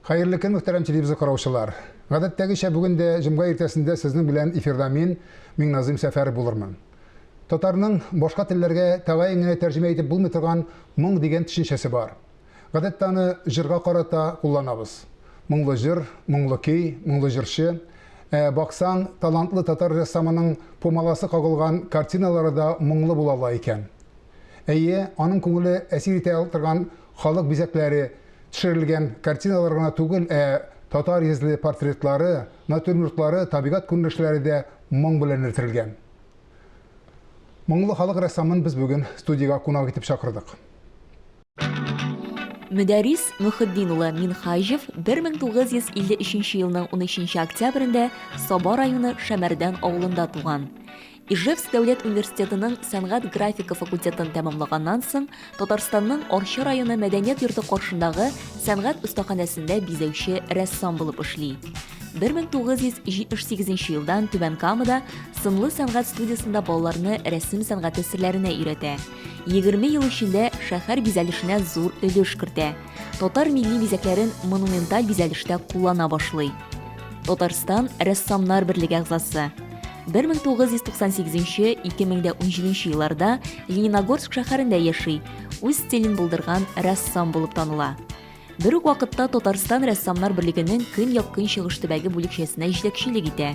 Хәерле көн, мөхтәрәм телевизор караучылар. Гадәттәгечә бүген дә җомга иртәсендә сезнең белән эфирда мин, Миңназыйм Сәфәров булырмын. Татарның башка телләргә тәгаен генә тәрҗемә итеп булмый торган моң дигән төшенчәсе бар. Гадәттә аны җырга карата кулланабыз. Моңлы җыр, моңлы көй, моңлы җырчы. Ә баксаң, талантлы татар рәссамының пумаласы кагылган картиналары да моңлы була ала икән. Әйе, аның күңеле әсир итә торган халык бизәкләре төшерелгән картиналар гына түгел, ә татар йөзле портретлары, натюрмортлары, табигать күренешләре дә моң белән эртерелгән. Моңлы халык рәссамын без бүген студиягә кунак итеп чакырдык. Мөдәррис Мөхетдин улы Минһаҗев 1953 елның 13 октябрендә Саба районы Шәмәрдән авылында туган. Ижевск дәүләт университетының сәнгать-графика факультетын тәмамлаганнан соң, Татарстанның Арча районы мәдәният йорты каршындагы сәнгать остаханәсендә бизәүче рәссам булып эшли. 1978 елдан Түбән Камада сынлы сәнгать студиясендә балаларны рәсем сәнгате серләренә өйрәтә. 20 ел эчендә шәһәр бизәлешенә зур өлеш кертә. Татар милли бизәкләрен монументаль бизәлештә куллана башлый. Татарстан Рәссамнар берлеге әгъзасы. 1998-2017 елларда Лениногорск шәһәрендә яши, үз стилен булдырган рәссам булып таныла. Бер үк вакытта Татарстан Рәссамнар берлегенең Көньяк-Көнчыгыш төбәге бүлекчәсенә җитәкчелек итә.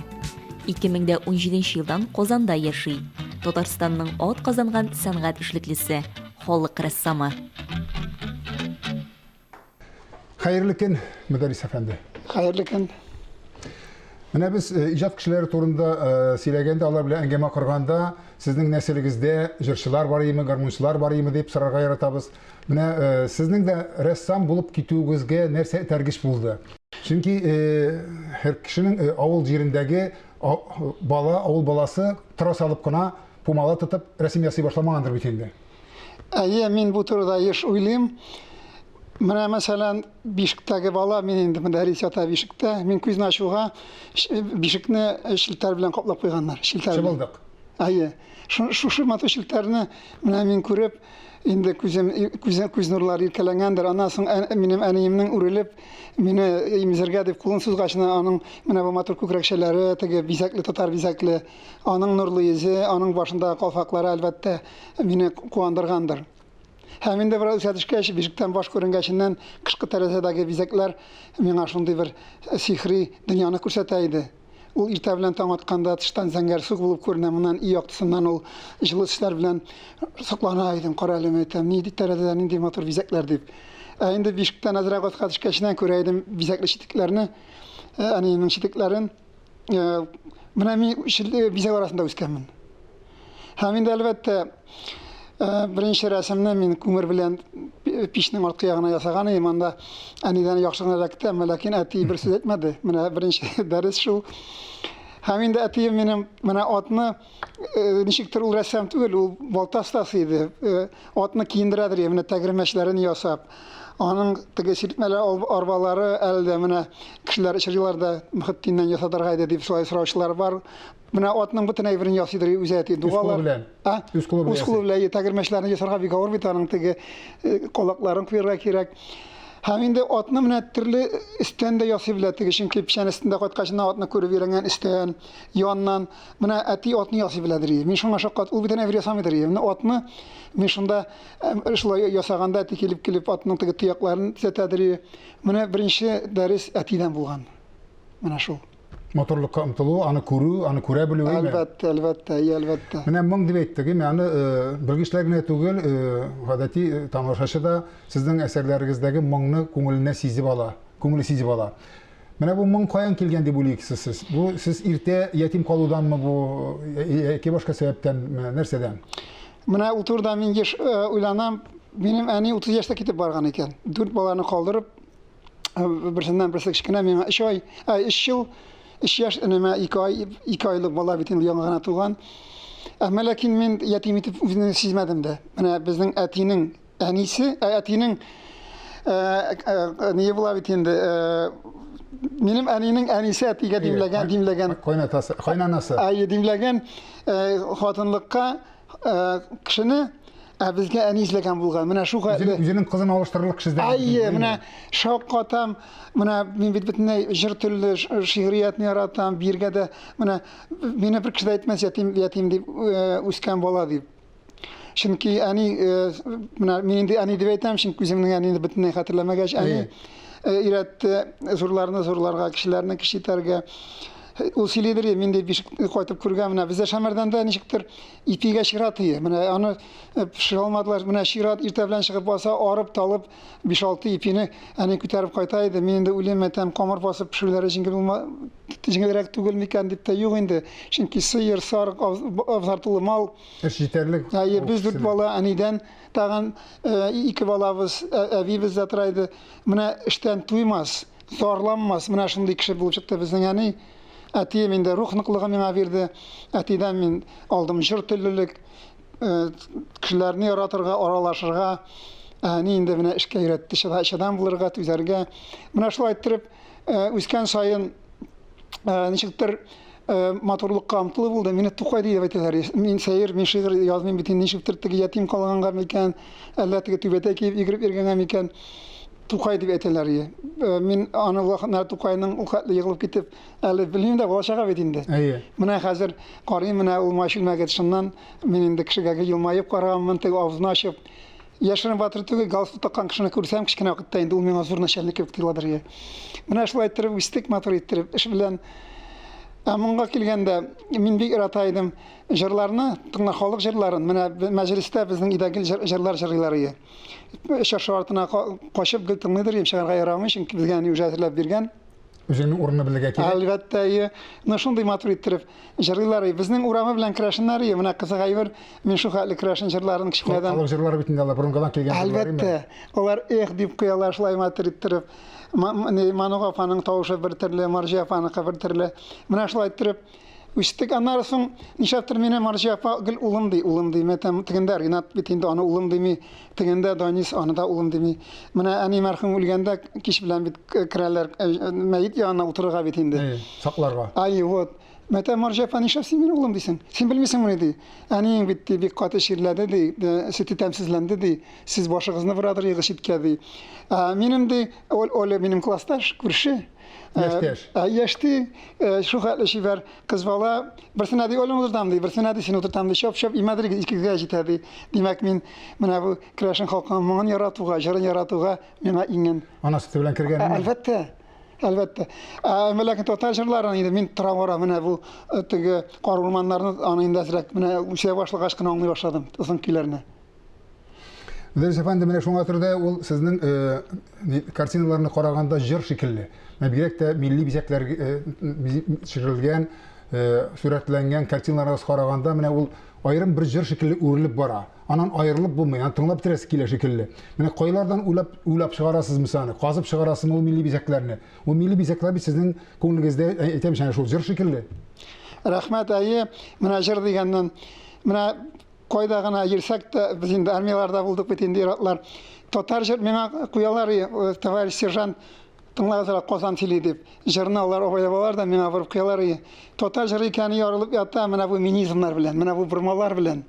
2017 елдан Казанда яши. Татарстанның атказанган сәнгать эшлеклесе, халык рәссамы. Хәерле көн, Мөдәррис әфәнде. Хәерле көн. Менә без э, иҗат кешеләре турында э, сөйләгәндә, алар белән әңгәмә корганда, сезнең нәселегездә җырчылар бар име, гармунчылар бар име дип сорарга яратабыз. Менә э, сезнең дә рәссам булып китүегезгә нәрсә этәргеч булды? Чөнки һәр кешенең авыл җирендәге бала, авыл баласы тора салып кына пумала тотып рәсем ясый башламагандыр бит инде. Әйе, мин бу турыда еш уйлыйм. Менә мәсәлән, бишектәге бала, мин инде Мөдәррис ята бишектә, мин күзне ачуга бишекне челтәр белән каплап куйганнар. Челтәр. Чыбылдык. Әйе. Шушы матур челтәрне менә мин күреп, инде күзем күзем күз нурлары иркәләнгәндер. Аннан соң минем әниемнең үрелеп мине имезергә дип кулын сузгач, аның менә бу матур күкрәкчәләре, теге бизәкле татар бизәкле, аның нурлы йөзе, аның башындагы калфаклары, әлбәттә, мине куандыргандыр. Һәм инде бераз үсә төшкәч, бишектән баш күренгәченнән кышкы тәрәзәдәге бизәкләр миңа шундый бер сихри дөньяны күрсәтә иде. Ул иртә белән таң атканда тыштан зәңгәрсу булып күренә, моннан өй яктысыннан ул җылы төсләр белән соклана идем. Кара әле, мин әйтәм, нинди тәрәзәдә нинди матур бизәкләр дип. Ә инде бишектән әзрәк аска төшкәченнән күрә идем бизәкле читекләрне, әниемнең читекләрен. Менә мин бизәк арасында үскәнмен. Һәм инде, әлбәттә, беренче рәсемне мин күмер белән пичнең арткы ягына ясаган идем. Анда әнидән яхшы гына эләкте, әмма ләкин әти бер сүз әйтмәде. Менә беренче дәрес шул. Һәм инде әтием минем менә атны ничектер ул рәссам түгел, ул балта остасы иде. Атны киендерәдер, менә тәгәрмәчләрен ясап. Аның теге сиртмәле арбалары әле дә менә кешеләр очрыйлар да Мөхетдиннән ясатырга иде дип шулай сораучылар бар. Менә атның бөтен әйберен ясыйдыр үзе әти. Дугалар. Үз кулы белән. А? Үз кулы белән. Үз кулы белән тәгәрмәчләрне ясарга бик авыр бит аның теге э, колакларын куярга кирәк. Һәм инде атны менә төрле өстән дә ясый белә теге, чөнки печән өстендә кайткач атны күреп өйрәнгән өстән, яннан. Менә әти атны ясый беләдер. Мин шуңа шаккат, ул бүтән әйбер ясамыйдыр. Менә атны мин шунда э, шулай ясаганда әти килеп-килеп атның теге тоякларын төзәтәдер. Менә беренче дәрес әтидән булган. Менә шул. Матурлыкка омтылу, аны күрү, аны күрә белү, әйме? Әлбәттә, әлбәттә, әйе, әлбәттә. Менә моң дип әйттек, әйме? Аны э, белгечләр генә түгел, э, гадәти э, тамашачы да сезнең әсәрләрегездәге моңны күңеленә сизеп ала, күңеле сизеп ала. Менә бу моң каян килгән дип уйлыйсыз сез? Бу сез иртә ятим калуданмы бу, яки башка сәбәптәнме, нәрсәдән? Менә ул турыда мин еш уйланам. Минем әни 30 яшьтә китеп барган икән. Дүрт баланы калдырып, берсеннән берсе кечкенә миңа 3 ай, ә 3 ел, 3 яшь энемә 2 ай, 2 айлык бала бит инде яңа гына туган. Әмма ләкин мин ятим итеп үземне сизмәдем дә. Менә безнең әтинең әнисе, ә әтинең ние була бит инде, минем әнинең әнисе әтигә димләгән, димләгән. Ә безгә әни эзләгән булган. Менә шул хәтле. Үзенең кызын алыштырырлык кеше эзләгән. Әйе, менә шаккатам. Менә мин бит бөтенләй җыр телле шигъриятне яратам. Биргә дә менә мине бер кеше дә әйтмәс ятим, ятим дип үскән бала дип. Чөнки әни менә мин инде әни дип әйтәм, чөнки үземнең әнине бөтенләй хәтерләмәгәч, әни өйрәтте зурларны зурларга, кешеләрне кеше итәргә. Ул сөйлидер, мин ди бишек кайтып күргән, менә бездә Шәмәрдәндә ничектер ипигә чират ие. Менә аны э, пешерә алмадылар. Менә чират иртә белән чыгып баса, арып талып 5-6 ипине әни күтәреп кайта иде. Мин инде уйлыйм, әйтәм, камыр басып пешерүләре җиңел булма, җиңелрәк түгел микән дип тә юк инде. Чөнки сыер, сарык, абзар тулы мал. Эш җитәрлек. Әйе, без дүрт бала әнидән тагын э, ике балабыз, әбиебез дә тора иде. Менә эштән туймас, зарланмас, менә шундый кеше булып чыкты безнең әни. Әтием инде рух ныклыгы миңа бирде. Әтидән мин алдым җыр теллелек, э, кешеләрне яратырга, аралашырга. Әни инде менә эшкә өйрәтте, чыдам булырга, түзәргә. Менә шулай иттереп, э, үскән саен э, ничектер матурлыкка омтылу булды. Мине Тукай дип әйтәләр. Мин сәер, мин шигырь язмыйм бит инде, ничектер теге ятим калганга микән, әллә теге түбәтәй киеп йөгереп йөргәнгә микән. Тукай дип әйтәләр ие. Э, мин аны вакытлар Тукайның ул хәтле егылып китеп, әле белмим дә, балачага бит инде. Әйе. Менә хәзер карыйм, менә ул май чүлмәге тышыннан мин инде кешегә гел елмаеп караганмын, теге авызын ачып. Яшерен батыр түгел, галстук таккан кешене күрсәм, кечкенә вакытта инде ул миңа зур начальник кебек тоеладыр ие. Менә шулай иттереп үстек, матур иттереп, эш белән. Ә моңга килгәндә, мин бик ярата идем җырларны, тыңла халык җырларын. Менә мәҗлестә безнең өйдә гел җырлар җырлыйлар ие. Чыршы артына качып гел тыңлыйдыр идем, чыгарга ярамый, чөнки безгә әни үзе әзерләп биргән. Үзеңнең урынны белергә кирәк. Әлбәттә, ие. Менә шундый матур иттереп җырлыйлар. Безнең урамы белән керәшеннәр, ие. Менә кызык әйбер, мин шул хәтле керәшен җырларын кечкенәдән. Халык җырлары бит инде алар борынгыдан килгән җырлар. Әлбәттә. Алар эх дип куялар шулай матур иттереп. Манук апаның тавышы бер төрле, Марҗия апаныкы бер төрле. Менә шулай иттереп Үстек. Аннары соң, нишләптер мине Марҗия апа гел улым ди, улым ди. Мен әйтәм, тегендә Ринат бит инде аны улым дими, тегендә Данис аны да улым дими. Менә әни мәрхүм үлгәндә кич белән бит керәләр, э, мәет янына утырырга бит инде. Әйе, сакларга. Ай, вот. Мен әйтәм, Марҗия апа, нишләп син мине улым дисең? Син белмисеңмени ди. Әниең бит ди, бик каты чирләде ди, э, сөте тәмсезләнде ди. Сез башыгызны борадыр егыз читкә ди. Ә, минем ди, Оля минем классташ, күрше. Яшьтәш. Ә, яшьти, шул хәтле чибәр кыз бала. Берсенә ди Оляны утыртам ди, берсенә ди сине утыртам ди. Чап-чап имәдер икегә җитә ди. Димәк, мин менә бу керәшен халкының моңын яратуга, җырын яратуга миңа иңгән. Ана сөте белән кергән. Әлбәттә. Әлбәттә. Ә ләкин татар җырларын инде мин тора-бара менә бу теге кар урманнарны аны инде әзрәк менә үсә башлагач кына аңлый башладым озын көйләрне. Дөрес әфәнде, менә шуңа күрә дә ул сезнең э, картиналарны караганда җыр шикелле. Менә бигрәк тә милли бизәкләр э, төшерелгән, э, сурәтләнгән картиналарга караганда менә ул аерым бер җыр шикелле үрелеп бара. Аннан аерылып булмый, аны тыңлап бетерәсе килә шикелле. Менә кайлардан уйлап уйлап чыгарасыз мисаны, казып чыгарасызмы ул милли бизәкләрне? Ул милли бизәкләр бит сезнең күңелегездә, әйтәм, әнә шул җыр шикелле. Рәхмәт, әйе, менә җыр дигәннән, менә Кайда гына йөрсәк тә, без инде армияләрдә булдык бит инде ир-атлар. Татар җыр миңа куялар, э, товарищ сержант, тыңлагыз әле, Казан сөйли дип. Җырны алар абайлап алалар да миңа борып куялар. Татар җыры икәне ярылып ята менә бу минизмнар белән, менә бу бормалар белән.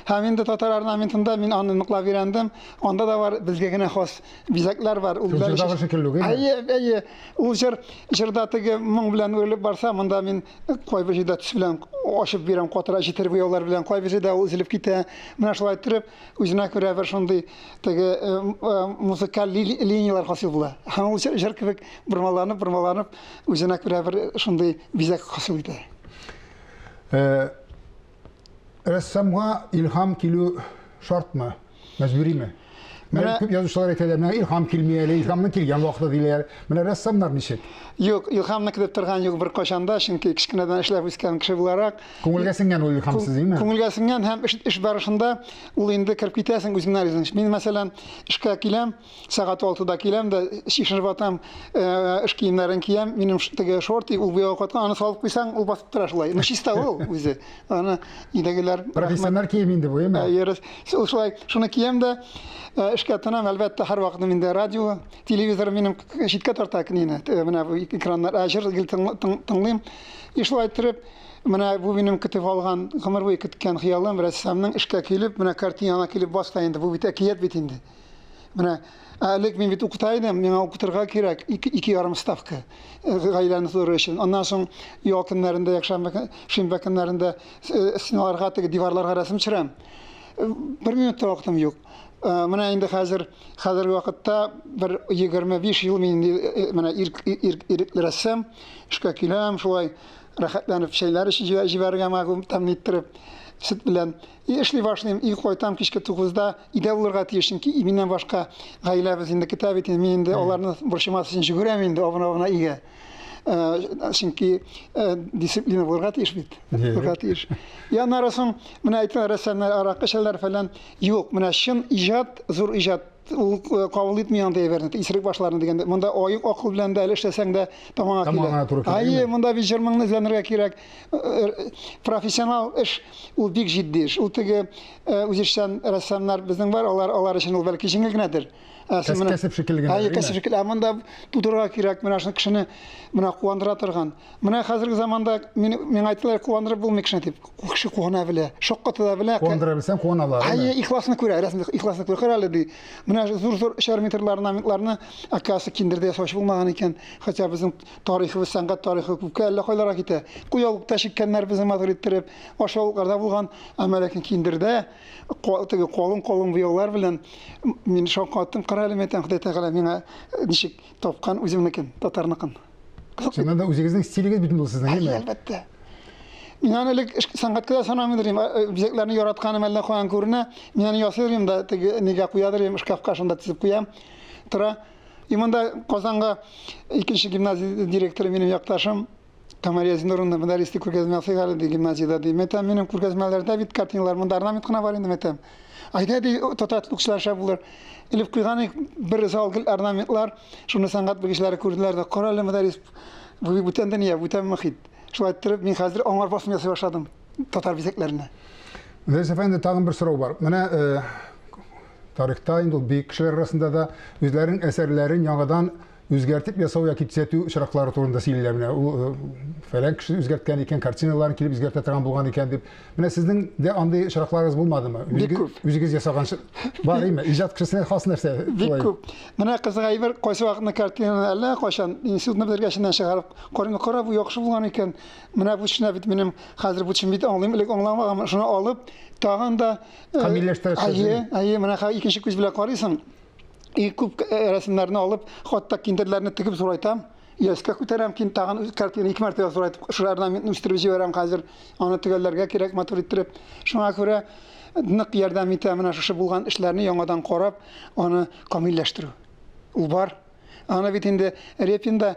Һәм инде татар орнаментында мин аны ныклап өйрәндем. Анда да бар безгә генә хас бизәкләр бар. Ул җырдагы шикелле үк, әйе? Әйе, әйе. Ул җыр җырда теге моң белән үрелеп барса, монда мин Кайбер җирдә төс белән ачып бирәм, катыра җитер буяулар белән, кайбер җирдә ул өзелеп китә. Менә шулай иттереп, үзенә күрә бер шундый теге э, э, музыкаль линияләр хасил була. Һәм ул җыр кебек бормаланып, бормаланып, үзенә күрә бер шундый бизәк хасил итә. Э, рәссамга илһам килү шартмы? Мәҗбүриме? Менә күп язучылар әйтәләр, менә илһам килми әле, илһамның килгән вакыты диләр. Менә рәссамнар ничек? Юк, илһамны көтеп торган юк беркайчан да, чөнки кечкенәдән эшләп үскән кеше буларак. Күңелгә сеңгән ул илһам сез, димме? Күңелгә сеңгән һәм эш, эш барышында ул инде кереп китәсең үзеңнән үзең. Мин, мәсәлән, эшкә киләм, сәгать 6-да киләм дә, чишенеп атам, э, эш киемнәрен киям, минем теге шорты, ул буяуга каткан, аны салып куйсаң, ул басып тора шулай. Ну, чиста ул үзе. Аны өйдәгеләр Профессиональ кием инде бу, әйме? Әйе, ул шулай, шуны киям дә, э, эшкә тынам, әлбәттә, һәрвакыт миндә радио, телевизор минем читкә тарта книне, менә бу экраннар, ә җыр гел тыңлыйм. И шулай иттереп, менә бу минем көтеп алган, гомер буе көткән хыялым, рәссамның эшкә килеп, менә картинага килеп баста инде, бу бит әкият бит инде. Менә ә элек мин бит укыта идем, миңа укытырга кирәк, 2,5 ставка гаиләне тудыру өчен. Аннан соң ял көннәрендә, якшәмбе, шимбә көннәрендә стеналарга, теге диварларга рәсем төшерәм. Бер минут та вакытым юк. Менә инде хәзер, хәзерге вакытта бер 25 ел мин инде менә ирекле рәссам, эшкә киләм, шулай рәхәтләнеп чәйләр эчеп җибәрергә могу, тәмле иттереп, сөт белән. И эшли башлыйм, и кайтам кичке 9-да, өйдә булырга тиеш, чөнки миннән башка гаиләбез инде көтә бит инде, мин инде аларны борчымас өчен жүгерәм инде абына-абына өйгә. Чөнки дисциплина булырга тиеш бит. Булырга тиеш. И аннары соң, менә әйткән рәссамнар аракы эчәләр фәлән. Юк, менә чын иҗат, зур иҗат ул кабул итми андый әйберне, исерек башларны дигәндә. Монда аек акыл белән дә әле эшләсәң дә тамаңа килә. Тамаңа туры килә. Әйе, монда бит җыр-моңны эзләнергә кирәк. Профессионал эш ул бик җитди эш. Ул теге үзешчән рәссамнар безнең бар, алар алар өчен ул бәлки җиңел генәдер. Кәсеп шикелле генә. Әйе, кәсеп шикелле. Ә монда тудырырга кирәк, менә шуны кешене менә куандыра торган. Менә хәзерге заманда миңа әйттеләр, куандырып булмый кешене дип. Кеше куана белә, шакката да белә. Куандыра белсәң, куаналар. Әйе, ихласны күрә, рәсемдә ихласны күрә. Кара әле ди. Менә зур-зур өчәр метрлар орнаментларны, оказывается, киндердә ясаучы булмаган икән. Хотя безнең тарихыбыз, сәнгать тарихы күпкә әллә кайларга китә. Куялыкта чиккәннәр безне матур иттереп, ашъяулыкларда булган, әмма ләкин киндердә теге калын-калын буяулар белән мин шаккаттым. Кара әле, мәйтәм, Ходай Тәгалә миңа ничек тапкан үземнекен, татарныкын. Чыннан да үзегезнең стилегез бит ул сезнең, әйеме? Әлбәттә. Мин аны элек сәнгатькә дә санамый идем. Бизәкләрне яратканым әллә каян күренә. Мин аны ясый идем да, теге нигә куядыр идем, шкафка шунда тезеп куям. Тора. И монда Казанга икенче гимназия директоры минем якташым Камалия Зиннуровна Мөдәррис күргәзмә ясыйк әле ди гимназиядә ди. Мәйтәм, минем күргәзмәләрдә бит картиналар, монда орнамент кына бар инде, мәйтәм. Әйдә ди, татар теле укучылар шәп булыр. Элеп куйган идек бер зал гел орнаментлар. Шуны сәнгать белгечләре күрделәр дә, кара әле, Мөдәррис, бу бит бүтән дөнья, бүтән мохит. Шулай иттереп, мин хәзер аңар басым ясый башладым татар бизәкләренә. Мөдәррис әфәнде, тагын бер сорау бар. Менә тарихта инде ул бөек кешеләр арасында да үзләренең әсәрләрен яңадан үзгәртеп ясау яки төзәтү очраклары турында сөйлиләр. Менә ул э, фәлән кеше үзгәрткән икән, картиналарын килеп үзгәртә торган булган икән дип. Менә сезнең дә андый очракларыгыз булмадымы? Бик күп. Үзегез ясаган бар име? Иҗат кешесенә хас нәрсә. Бик күп. Менә кызык әйбер, кайсы вакытны картинаны әллә кайчан институтны бетергәченнән чыгарып карыйм, кара бу яхшы булган икән. Менә бу төшенә бит минем хәзер бу төшен бит аңлыйм, элек аңламаганмын. Шуны алып, тагын да э, камилләштерәсез. Әйе, әйе, менә хәзер икенче күз белән карыйсың. И күп э, рәсемнәрне алып, хатта киндерләрне тегеп зурайтам. Яскә күтәрәм, кин тагын картина ике мәртәбә зурайтып, шул орнаментны үстереп җибәрәм хәзер. Аны төгәлләргә кирәк, матур иттереп. Шуңа күрә нык ярдәм итә менә шушы булган эшләрне яңадан карап, аны камилләштерү. Ул бар. Аны бит инде Репин да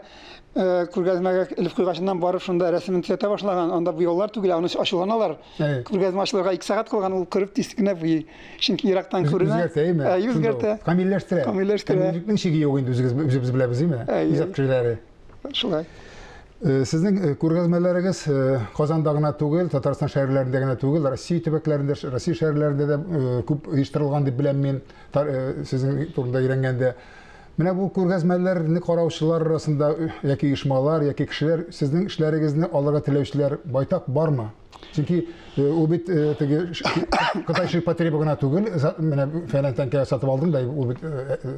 э, күргәзмәгә элеп куйгачыннан барып шунда рәсемен төзәтә башлаган. Анда буяулар түгел, аны ачуланалар. Күргәзмә ачылырга 2 сәгать калган, ул кереп тиз генә буйый. Чөнки ерактан күренә. Үзгәртә, әйеме? Әйе, үзгәртә. Камилләштерә. Камилләштерә. Камиллекнең чиге юк инде үзегез үзебез беләбез, әйеме? Иҗат кешеләре. Шулай. Э, сезнең э, күргәзмәләрегез э, Казанда гына түгел, Татарстан шәһәрләрендә генә түгел, Россия төбәкләрендә, Россия шәһәрләрендә дә күп оештырылган дип беләм мин, сезнең турында өйрәнгәндә. Менә бу күргәзмәләрне караучылар арасында яки оешмалар, яки кешеләр сезнең эшләрегезне алырга теләүчеләр байтак бармы? Чөнки э, ул бит э, теге Кытай ширпотребы гына түгел, менә фәлән тәңкә сатып алдың да, ул бит э,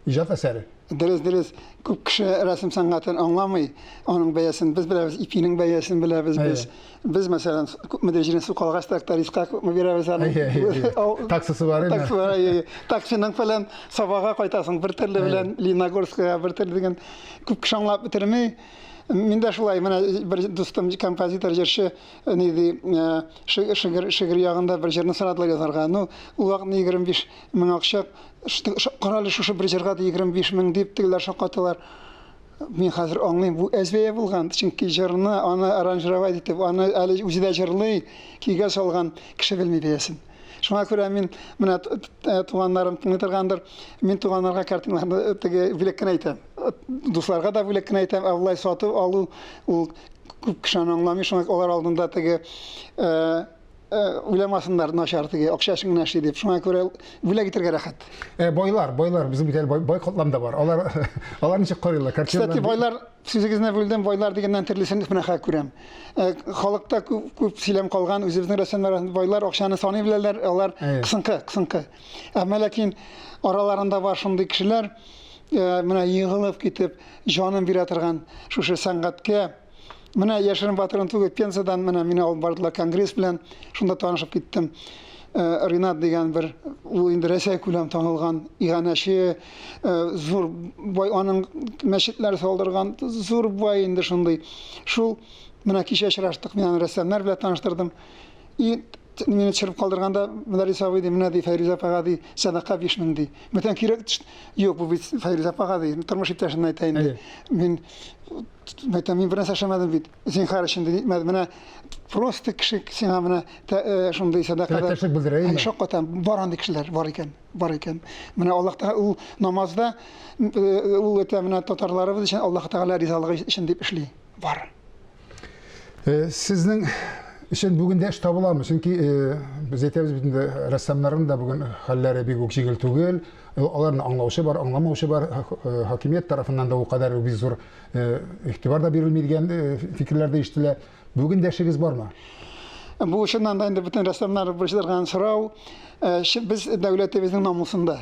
иҗат әсәре. Дөрес, дөрес. Күп кеше рәсем сәнгатен аңламый, аның бәясен без беләбез, ипинең бәясен беләбез без. Без, мәсәлән, күпмедер җирен су калгач трактористка күпме бирәбез аны. Таксысы бар инде. Таксы бар, әйе. Таксиның фәлән Сабага кайтасың бер төрле белән, Лениногорскага бер төрле дигән күп кеше аңлап бетерми. Мин дә шулай, менә бер дустым композитор, җырчы, ни ди, шигырь, шигырь ягында бер җырны сорадылар язарга. Ну, ул вакытны 25 мең акча, кара әле шушы бер җырга 25 мең дип тегеләр шаккаталар. Мин хәзер аңлыйм, бу әз бәя булган, чөнки җырны аны аранжировать итеп, аны әле үзе дә җырлый, көйгә салган кеше белми бәясен. Шуңа күрә мин менә э, туганнарым тыңлый торгандыр, мин туганнарга картиналарны э, теге бүләк кенә әйтәм. Э, дусларга да бүләк кенә әйтәм, ә болай сатып алу ул күп кеше аны аңламый, шуңа алар алдында теге уйламасыннар начар теге акча өчен генә эшли дип. Шуңа күрә бүләк итәргә рәхәт. Ә байлар, байлар, безнең бит әле бай катлам да бар. Алар алар ничек карыйлар? Кстати, байлар сүзегезне бүлдем, байлар дигәннән төрлесен менә хәзер күрәм. Халыкта күп, күп сөйләм калган, үзебезнең рәссамнар арасында байлар акчаны саный беләләр, алар кысынкы, кысынкы. Әмма ләкин араларында бар шундый кешеләр, менә егылып китеп, җанын бирә торган шушы сәнгатькә. Менә яшерен батырын түгел, Пензадан менә мине алып бардылар конгресс белән, шунда танышып киттем. Э, Ринат дигән бер, ул инде Рәсәй күләм танылган иганәче, э, зур бай, аның мәчетләр салдырган, зур бай инде шундый. Шул менә кичә очраштык, мин аны рәссамнар белән таныштырдым. И мине төшереп калдырганда Мөдәррис абый ди, менә ди Фәйрүзә апага ди, сәдака 5000 ди. Бүтән кирәк юк, бу бит Фәйрүзә апага ди, тормыш иптәшенә әйтә инде. Мин Әйтәм, мин бернәрсә эшләмәдем бит. Зинһар өчен дә нитмәдем. Менә просто кеше сиңа менә э, шундый сәдакада. Теләктәшлек белдерә инде. Шаккатам. Бар андый кешеләр, бар икән, бар икән. Менә Аллаһ Тәгалә ул намазда э, ул әйтә, менә татарларыбыз өчен Аллаһ Тәгалә ризалыгы өчен дип эшли. Бар. Э, сезнең өчен бүген дә эш табыламы? Чөнки э, без әйтәбез бит инде, рәссамнарның да бүген хәлләре бик үк җиңел түгел. Э, аларны аңлаучы бар, аңламаучы бар. Хакимият тарафыннан да ул кадәр бик зур игътибар да бирелми дигән фикерләр дә ишетелә. Бүген дә эшегез бармы? Бу чыннан да инде бөтен рәссамнар борчылган сорау. Без дәүләтебезнең намусында.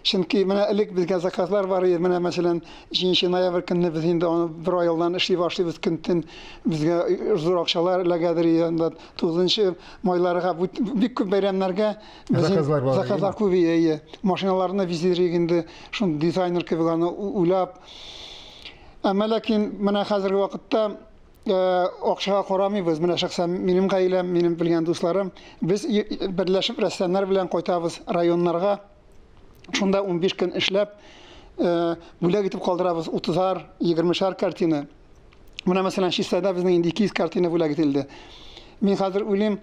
Чөнки менә элек безгә заказлар бар иде. Менә мәсәлән, 7 ноябрь көнне без инде аны бер ай алдан эшли башлыйбыз көн-төн. Безгә зур акчалар эләгәдер иде. Анда 9 майларга бик күп бәйрәмнәргә заказлар бар. Заказлар күп иде. Әйе. Машиналарны бизирик инде, шундый дизайнер кебек аны уйлап. Әмма ләкин менә хәзерге вакытта акчага карамыйбыз. Менә шәхсән минем гаиләм, минем белгән дусларым, без берләшеп рәссамнар белән кайтабыз районнарга. Шунда 15 көн эшләп, бүләк итеп калдырабыз 30-ар, 20-шар картина. Менә мәсәлән, Чистайда безнең инде 200 картина бүләк ителде. Мин хәзер уйлыйм,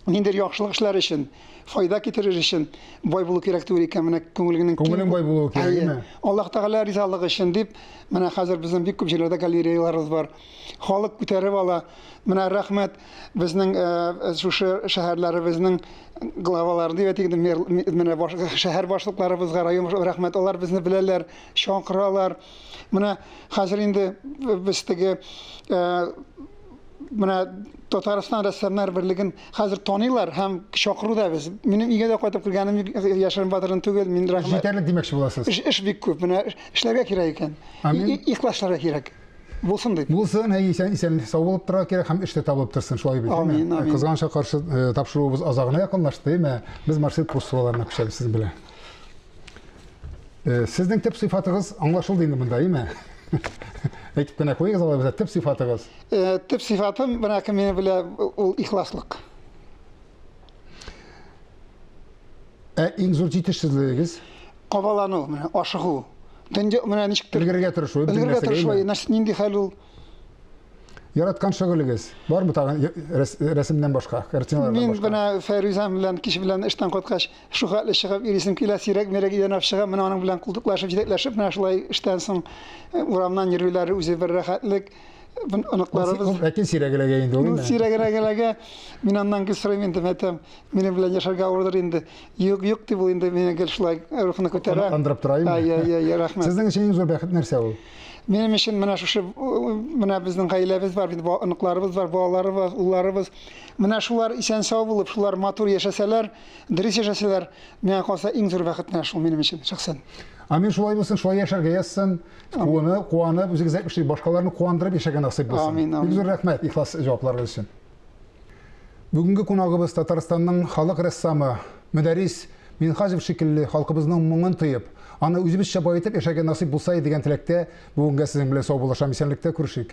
ниндидер яхшылык эшләр өчен, файда китерер өчен бай булу кирәк түгел икән. Менә күңелеңнең Күңелең бай булуы кирәк, әйме? Аллаһ Тәгалә ризалыгы өчен дип, менә хәзер безнең бик күп җирләрдә галереяларыбыз бар. Халык күтәреп ала. Менә рәхмәт безнең э, шушы шәһәрләребезнең главалары дип әйтик инде, менә баш, шәһәр башлыкларыбызга, район рәхмәт, алар безне беләләр, чакыралар. Менә хәзер инде без теге э, менә Татарстан рәссамнар берлеген хәзер таныйлар һәм чакыру да без. Минем өйгә дә кайтып кергәнем яшерен батырын түгел, мин рәхмәт. Җитәрлек димәкче буласыз. Эш, эш бик күп. Менә эшләргә кирәк икән. Ихлас эшләргә кирәк. Булсын дип. Булсын, әй, исән, исән, сау булып торырга кирәк һәм эш тә табылып торсын, шулай бит. Амин, амин. Кызганычка каршы э, тапшыруыбыз азагына якынлашты, әмма без Марсель Прусоваларына күчәбез сезнең белән. Э, сезнең төп сыйфатыгыз аңлашылды инде монда, әйме? Әйтеп кенә куегыз алай булса, төп сыйфатыгыз. Э, төп сыйфатым, менә кем мине белә, ул ихласлык. Ә иң зур җитешсезлегегез? Кабалану, менә ашыгу. Дөнья менә ничектер. Өлгерергә тырышу, өлгерергә тырышу, нинди хәл ул? Яраткан шөгылегез бармы тагын рәсемнән башка, картиналардан башка? Мин менә Фәйрүзәм белән кич белән эштән кайткач, шул хәтле чыгып йөрисем килә, сирәк-мирәк өйдән алып чыгам, менә аның белән култыклашып, җитәкләшеп, менә шулай эштән соң э, урамнан йөрүләре үзе бер рәхәтлек. Оныкларыбыз. Ләкин сирәк эләгә инде ул. Сирәгрәк эләгә. Мин аннан гел сорыйм инде, әйтәм, минем белән яшәргә авырдыр инде. Юк, юк дип ул инде мине гел шулай рухны күтәрә. Андырып тора инде. Ай, ай, ай, рәхмәт. Сезнең өчен иң зур бәхет нәрсә ул? Минем өчен менә шушы менә безнең гаиләбез бар, бит оныкларыбыз бар, балаларыбыз, улларыбыз. Менә шулар исән-сау булып, шулар матур яшәсәләр, дөрес яшәсәләр, миңа калса иң зур бәхет менә шул минем өчен шәхсән. Амин, шулай булсын, шулай яшәргә язсын. Куанып, куанып, үзегез әйтмешли, башкаларны куандырып яшәргә насыйп булсын. Амин, амин. Бик зур рәхмәт ихлас җавапларыгыз өчен. Бүгенге кунагыбыз Татарстанның халык рәссамы Мөдәррис Минһаҗев шикелле халкыбызның моңын тоеп, аны үзебезчә баетып яшәргә насыйп булса иде дигән теләктә бүгенгә сезнең белән саубуллашам. Исәнлектә күрешик.